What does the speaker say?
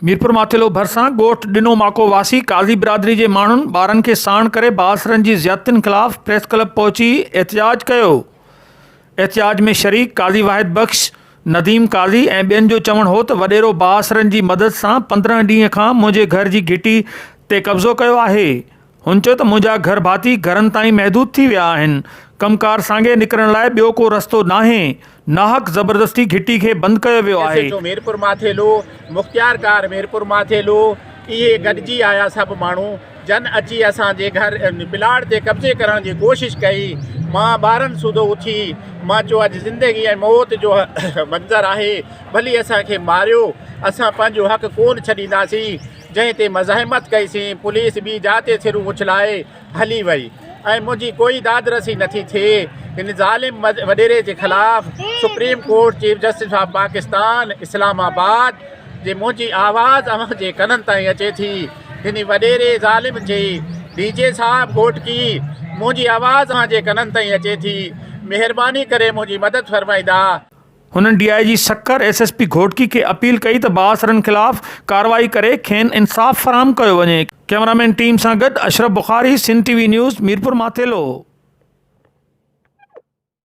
ميرپورماٿيلو ڀرسان ڳوٺ ڏنو ماڪو واسي قاضي برادري جي ماڻهن ٻارن کي ساڻ ڪري بااثرن جي زيادتين خلاف پريس ڪلب پهچي احتجاج ڪيو. احتجاج ۾ شريڪ قاضي واحد بخش، نديم قاضي ۽ ٻين جو چوڻ هو ته وڏيرو بااثرن جي مدد سان 15 ڏينهن کان منهنجي گهر جي گهٽي تي قبضو ڪيو آهي. هن چيو ته منهنجا گهر ڀاتي گهرن تائين محدود ٿي ويا آهن، ڪم ڪار سانگي نڪرڻ لاء ٻيو ڪو رستو ناهي، ناحق زبردستي گهٽي کي بند ڪيو ويو ايس آهي. ايڇ او ميرپورماٿيلو، مختيارڪار ميرپورماٿيلو اهي گڏجي آيا سڀ ماڻهو جن اچي اسان جي گهر پلاٽ تي قبضي ڪرڻ جي ڪوشش ڪئي مان ٻارن سوڌو اٿي مان چيو اڄ زندگي ۽ موت جو منظر آهي ڀلي اسان کي ماريو اسان پنهنجو حق ڪون ڇڏينداسين جنهن تي مزاحمت ڪئي سين، پوليس ٻي جاء تي سرون اڇلائي هلي وئي ۽ منهنجي ڪوئي داد رسي نٿي ٿئي. هن ظالم وڏيري جي خلاف supreme court, chief justice of Pakistan, Islamabad جي منهنجي آواز اوهان جي ڪنن تائين اچي ٿي. هن وڏيري ظالم جي ڊي جي صاحب گهوٽڪي منهنجي آواز اوهان جي ڪنن تائين اچي ٿي. مهرباني ڪري منهنجي مدد فرمائيندا. هنن D I G Sukkur, S S P Ghotki کي اپيل ڪئي ته بااثرن خلاف ڪارروائي ڪري کين انصاف فراهم ڪيو وڃي. ڪئميرامين ٽيم سان گڏ Ashraf Bukhari, Sindh T V news, Mirpur Mathelo.